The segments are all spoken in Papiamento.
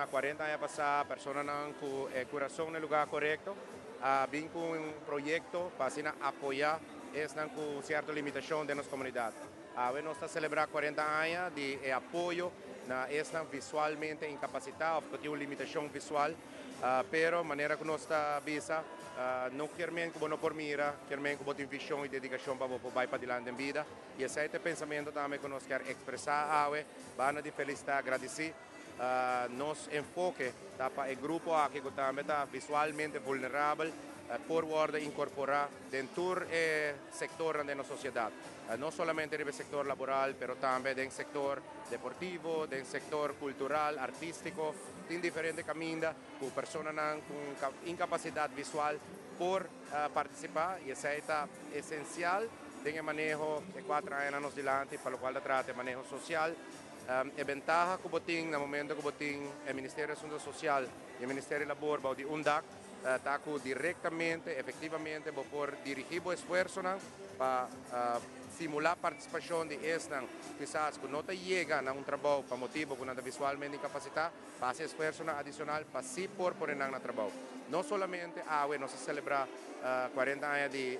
40 aña pasa, personanan cu e curason na e lugar corecto a bin cu un proyecto pa asina apoya esnan cu cierto limitacion den nos comunidad. Awe nos ta celebra 40 aña di e apoyo na esnan visualmente incapacita of cu tin un limitacion visual, pero manera cu nos ta bisa, no kiermen cu bo no por mira, kiermen cu bo tin vision y dedicacion pa bo por bay padilanti den bida. Y esey ta e pensamento tambe cu nos kier expresa awe, banda di felicita, agradeci. Nos enfoke ta pa e grupo aki cu tambe ta visualmente vulnerabel por wordo incorpora den tur e sectornan den nos sociedad. No solamente riba e sector laboral, pero tambe den sector deportivo, den sector cultural, artistico. Tin diferente caminda cu personanan cu incapacidad visual por participa y esey ta esencial den e maneho e 4 añanan nos dilanti pa locual ta trata e maneho social. E bentaha cu bo tin na momento cu bo tin e Ministerio di Asunto Social y e Ministerio di Labor bou di un dak, ta cu directamente, efectivamente, bo por dirigi bo esfuersonan pa stimula participacion di esnan kisas cu no ta yega na un trabou pa motibo cu nan ta visualmente incapacita, pa haci esfuersonan adicional pa si por pone nan na trabou. No solamente awe nos ta celebra 40 aña di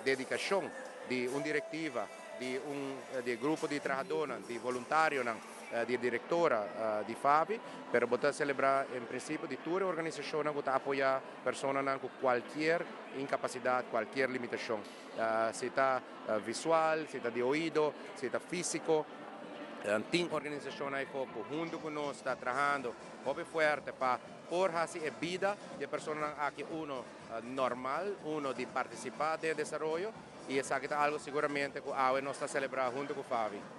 dedicacion di un directiva, di un grupo di trahadornan, di voluntarionan, di directora di FAVI, pero bo ta celebra en principio di tur organisacion cu ta apoya personanan cu cualkier incapacidad, cualkier limitacion. Si ta visual, si ta di oido, si ta fisico, tin organisacion ey cu hunto cu nos ta trahando hopi fuerte pa por haci e bida di personanan aki uno normal, uno di participa den desaroyo, y esaki ta algo siguramente cu awe nos ta celebra hunto cu FAVI.